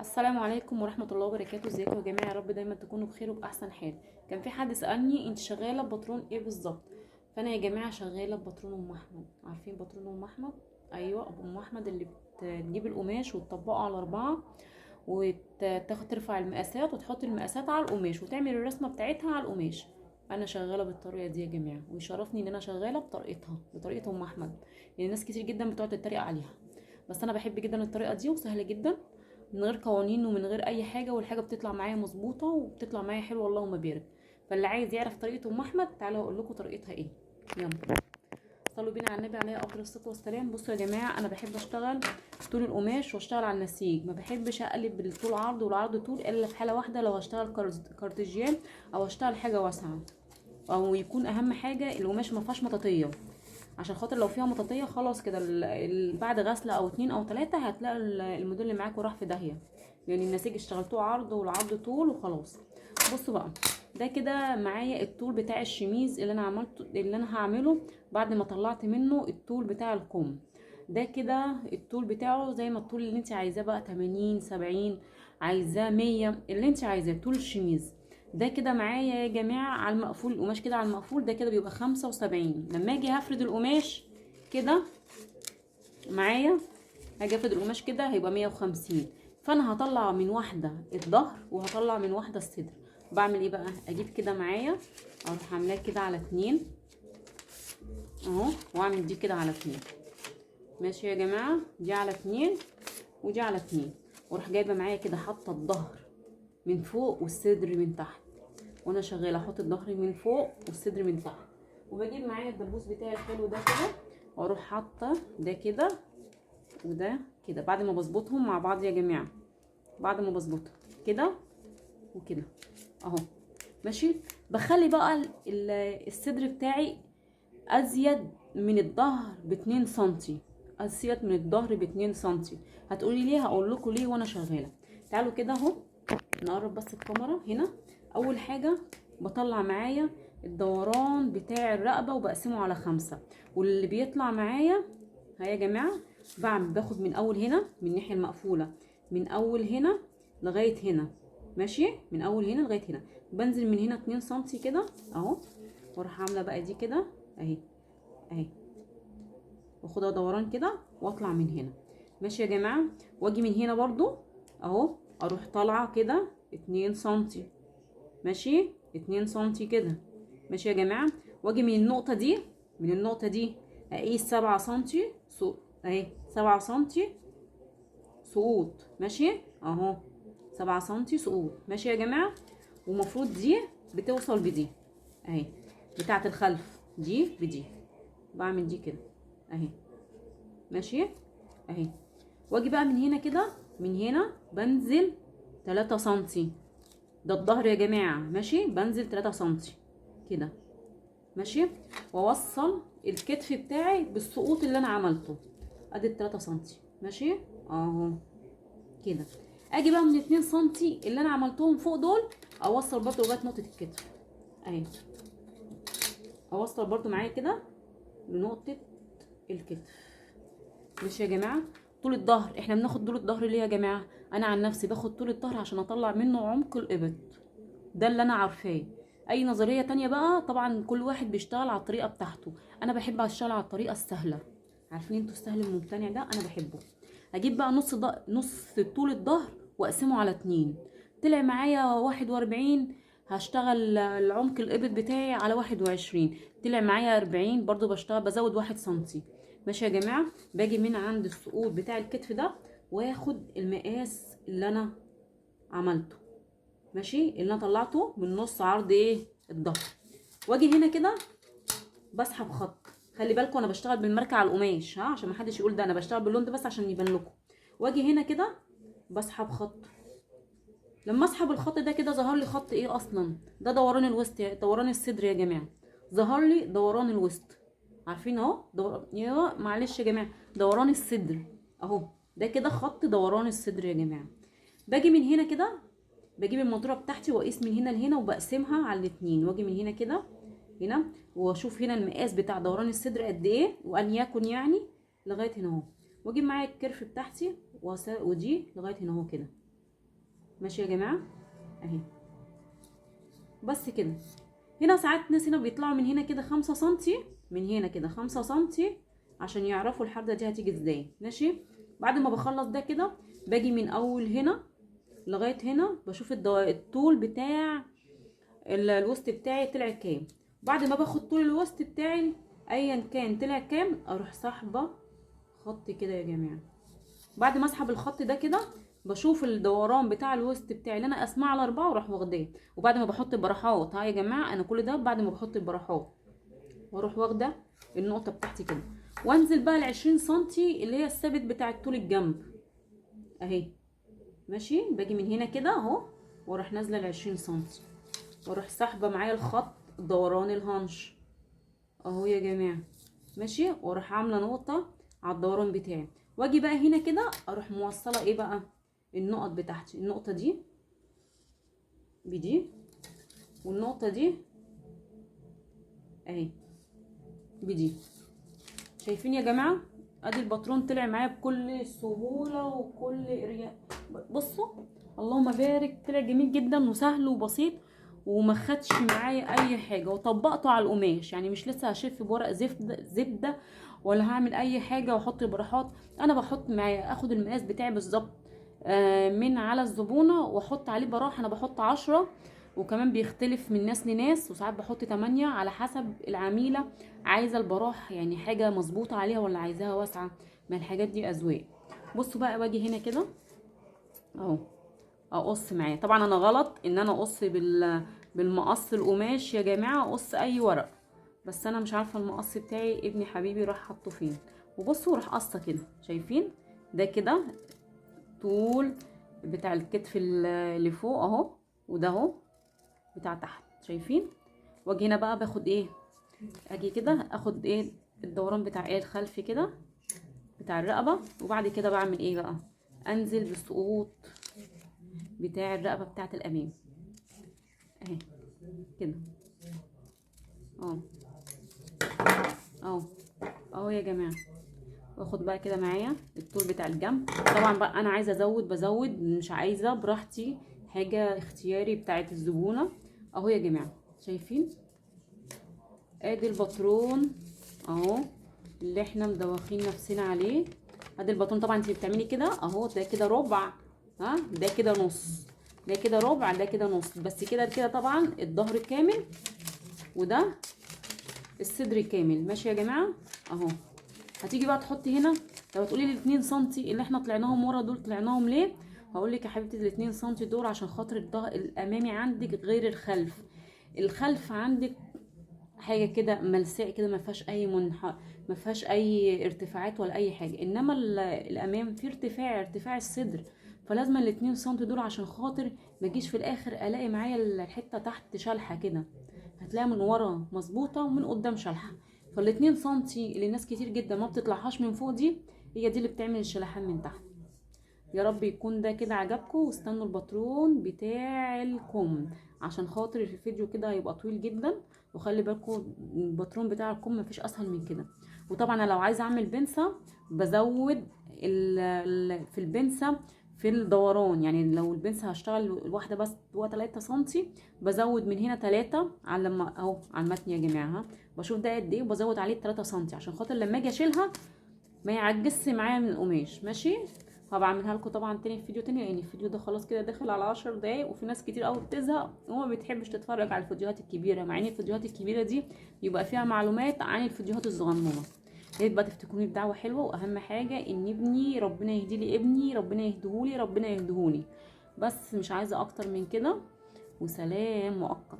السلام عليكم ورحمة الله وبركاته. ازيكم يا جماعة؟ يا رب دايما تكونوا بخير وبأحسن حال. كان في حد سألني انت شغالة بباترون ايه بالظبط؟ فانا يا جماعة شغالة بباترون ام احمد. عارفين باترون ام احمد؟ ايوه، ابو ام احمد اللي بتجيب القماش وتطبقه على 4 وتاخد ترفع المقاسات وتحط المقاسات على القماش وتعمل الرسمة بتاعتها على القماش. انا شغالة بالطريقة دي يا جماعة، ويشرفني ان انا شغالة بطريقتها، بطريقة ام احمد. يعني ناس كتير جدا بتقعد تتريق عليها، بس انا بحب جدا الطريقة دي وسهلة جدا، من غير قوانين ومن غير اي حاجة، والحاجة بتطلع معايا مظبوطة وبتطلع معايا حلوة اللهم بارك. فاللي عايز يعرف طريقه ام احمد تعالوا اقول لكم طريقتها ايه. يلا صلوا بينا على النبي عليه افضل الصلاة والسلام. بصوا يا جماعة، انا بحب اشتغل طول القماش واشتغل على النسيج، ما بحبش اقلب الطول عرض والعرض طول الا في حاله واحدة، لو هشتغل كارتيجيان او اشتغل حاجة واسعة، او يكون اهم حاجة القماش ما فيهاش مطاطيه، عشان خاطر لو فيها مطاطيه خلاص كده بعد غسله او 2 او 3 هتلاقي الموديل اللي معاكوا راح في داهية، يعني النسيج اشتغلتوه عرض والعرض طول وخلاص. بصوا بقى، ده كده معايا الطول بتاع الشميز اللي انا عملته، اللي انا هعمله بعد ما طلعت منه الطول بتاع الكم. ده كده الطول بتاعه زي ما الطول اللي انت عايزاه بقى، 80 70، عايزاه 100، اللي انت عايزاه طول الشميز. ده كده معايا يا جماعة على المقفول، القماش كده على المقفول ده كده بيبقى 75. لما اجي هفرد القماش كده معايا، هاجي افرد القماش كده هيبقى 150. فانا هطلع من واحدة الظهر وهطلع من واحدة الصدر. بعمل ايه بقى؟ اجيب كده معايا، اروح عاملاه كده على 2 اهو، واعمل دي كده على 2. ماشي يا جماعة، دي على 2 ودي على 2، واروح جايبه معايا كده حاطه الظهر من فوق والصدر من تحت، وانا شغالة احط الظهر من فوق والصدر من تحت. وبجيب معايا الدبوس بتاعي الحلو ده كده، واروح حاطه ده كده وده كده بعد ما بظبطهم مع بعض يا جماعة، بعد ما بظبطهم كده وكده اهو. ماشي، بخلي بقى الصدر بتاعي ازيد من الظهر ب2 سنتي، ازيد من الظهر ب2 سنتي. هتقولي ليه؟ هقول لكم ليه وانا شغالة. تعالوا كده اهو، نقرب بس الكاميرا هنا. اول حاجة بطلع معايا الدوران بتاع الرقبة وبقسمه على 5، واللي بيطلع معايا ها يا جماعة بعمل باخد من اول هنا من الناحية المقفولة، من اول هنا لغاية هنا. ماشي، من اول هنا لغاية هنا بنزل من هنا 2 سنتي كده اهو، واروح عامله بقى دي كده اهي اهي، واخدها دوران كده واطلع من هنا. ماشي يا جماعة، واجي من هنا برضو اهو، اروح طالعه كده 2 سنتي. ماشي، 2 سنتي كده. ماشي يا جماعة، واجي من النقطة دي، من النقطة دي اقيس 7 سنتي سقوط اهي، 7 سنتي سقوط. ماشي اهو، 7 سنتي سقوط. ماشي يا جماعة، ومفروض دي بتوصل بدي اهي، بتاعه الخلف دي بدي، بعمل دي كده اهي. ماشي اهي، واجي بقى من هنا كده، من هنا بنزل 3 سنتي، ده الظهر يا جماعة. ماشي، بنزل 3 سنتي كده. ماشي، واوصل الكتف بتاعي بالسقوط اللي انا عملته، ادي 3 سنتي. ماشي اهو كده. اجي بقى من 2 سنتي اللي انا عملتهم فوق دول، اوصل برضو لغاية نقطة الكتف اهي، اوصل برضو معايا كده لنقطة الكتف. ماشي يا جماعة، طول الظهر احنا بناخد طول الظهر ليه يا جماعة؟ انا عن نفسي باخد طول الظهر عشان اطلع منه عمق الابط، ده اللي انا عارفاه. اي نظرية تانية بقى طبعا كل واحد بيشتغل على الطريقة بتاعته، انا بحب اشتغل على الطريقة السهلة. عارفين انتوا السهل الممتنع ده انا بحبه. اجيب بقى نص طول الظهر واقسمه على 2، طلع معايا 41، هشتغل العمق الابط بتاعي على 21، طلع معايا 40 برضو بشتغل بزود 1 سنتي. ماشي يا جماعة، باجي من عند السقوط بتاع الكتف ده واخد المقاس اللي انا عملته، ماشي، اللي انا طلعته من نص عرض ايه الظهر، واجي هنا كده بسحب خط. خلي بالكم انا بشتغل بالماركه على القماش، ها، عشان ما حدش يقول ده انا بشتغل باللون ده، بس عشان يبان لكم. واجي هنا كده بسحب خط. لما اسحب الخط ده كده ظهر لي خط ايه اصلا؟ ده دوران الوسط، دوران الصدر يا جماعة، ظهر لي دوران الوسط، عارفين اهو يا معلش يا جماعة، دوران الصدر اهو، ده كده خط دوران الصدر يا جماعة. باجي من هنا كده بجيب المنطوره بتاعتي واقيس من هنا لهنا وبقسمها على الاتنين، واجي من هنا كده هنا واشوف هنا المقاس بتاع دوران الصدر قد ايه، وان يكن يعني لغاية هنا اهو، واجيب معايا الكيرف بتاعتي ودي لغاية هنا اهو كده. ماشي يا جماعة اهي. بس كده. هنا ساعات ناس هنا بيطلعوا من هنا كده 5 سنتي، من هنا كده 5 سنتي عشان يعرفوا الحردة دي هتيجي ازاي. ماشي. بعد ما بخلص ده كده باجي من اول هنا لغاية هنا، بشوف الطول بتاع الوسط بتاعي طلع كام. بعد ما باخد طول الوسط بتاعي ايا كان طلع كام، اروح سحبه خط كده يا جماعة. بعد ما اسحب الخط ده كده بشوف الدوران بتاع الوسط بتاعي اللي انا قسماه على 4 واروح واخداه. وبعد ما بحط البراحات، ها يا جماعة انا كل ده بعد ما بحط البراحات، واروح واخده النقطة بتاعتي كده، وانزل بقى ال20 سنتي اللي هي الثابت بتاع طول الجنب اهي. ماشي. باجي من هنا كده اهو واروح نازله ال20 سنتي، واروح سحبه معايا الخط دوران الهانش اهو يا جماعة. ماشي. واروح عامله نقطة على الدوران بتاعي، واجي بقى هنا كده اروح موصله ايه بقى النقط بتاعتي، النقطة دي بدي، والنقطة دي اهي بدي. شايفين يا جماعة؟ ادي الباترون طلع معايا بكل سهولة وكل ارياء. بصوا اللهم بارك، طلع جميل جدا وسهل وبسيط وما خدش معايا اي حاجة، وطبقته على القماش. يعني مش لسه هشف بورق زبدة ولا هعمل اي حاجة واحط البراحات. انا بحط معايا، اخد المقاس بتاعي بالظبط من على الزبونه واحط عليه براح. انا بحط 10، وكمان بيختلف من ناس لناس، وساعات بحط 8 على حسب العميله عايزه البراح، يعني حاجة مظبوطة عليها ولا عايزاها واسعة. ما الحاجات دي اذواق. بصوا بقى باجي هنا كده اهو اقص معايا. طبعا انا غلط ان انا اقص بالمقص القماش يا جماعة، اقص اي ورق، بس انا مش عارفه المقص بتاعي ابني حبيبي راح حطه فين. وبصوا راح قصة كده، شايفين ده كده طول بتاع الكتف اللي فوق اهو، وده اهو بتاع تحت، شايفين؟ واجي هنا بقى باخد ايه، اجي كده اخد ايه الدوران بتاع ايه الخلفي كده بتاع الرقبة. وبعد كده بعمل ايه بقى، انزل بالسقوط بتاع الرقبة بتاعه الامام اهي كده اهو اهو اهو يا جماعة. واخد بقى كده معايا الطول بتاع الجنب. طبعا بقى انا عايزه ازود بزود، مش عايزه براحتي، حاجة اختياري بتاعه الزبونه اهو يا جماعة. شايفين؟ ادي الباترون اهو اللي احنا مدوخين نفسنا عليه. ادي الباترون. طبعا انت بتعملي كده اهو، ده كده ربع، ها ده كده نص، ده كده ربع، ده كده نص، بس كده كده طبعا الظهر كامل وده الصدر كامل. ماشي يا جماعة اهو. هتيجي بقى تحطي هنا. لو هتقولي لي 2 سنتي اللي احنا طلعناهم ورا دول طلعناهم ليه، هقول لك يا حبيبتي ال 2 سنتي دول عشان خاطر الظهر الامامي عندك غير الخلف. الخلف عندك حاجة كده ملساء كده، ما فيهاش اي ما فيهاش اي ارتفاعات ولا اي حاجة، انما الامام فيه ارتفاع، ارتفاع الصدر. فلازم ال 2 سنتي دول عشان خاطر ما اجيش في الاخر الاقي معايا الحتة تحت شلحه كده، هتلاقيها من ورا مظبوطة ومن قدام شلحه. فال2 سنتي اللي الناس كتير جدا ما بتطلعهاش من فوق دي، هي دي اللي بتعمل الشلحان من تحت. يا رب يكون ده كده عجبكم، واستنوا الباترون بتاع الكم عشان خاطر الفيديو كده هيبقى طويل جدا. وخلي بالكم الباترون بتاع الكم مفيش اسهل من كده. وطبعا انا لو عايزه اعمل بنسه بزود في البنسه في الدوران، يعني لو البنسه هشتغل الواحدة بس جوه 3 سنتي بزود من هنا 3 على لما اهو على المتن يا جماعة، بشوف ده قد ايه وبزود عليه 3 سنتي عشان خاطر لما اجي اشيلها ما يعجزش معايا من القماش. ماشي. هبعملها لكم طبعا تاني في فيديو تاني، لان الفيديو ده خلاص كده داخل على 10 دقايق، وفي ناس كتير قوي بتزهق وما بتحبش تتفرج على الفيديوهات الكبيرة، مع ان الفيديوهات الكبيرة دي بيبقى فيها معلومات عن الفيديوهات الصغنونه. يا ريت بقى تفتكروني بدعوة حلوة، واهم حاجة ان ابني ربنا يهدي لي ابني، ربنا يهديهولي، ربنا يهديهوني. بس مش عايزه اكتر من كده، وسلام مؤقت.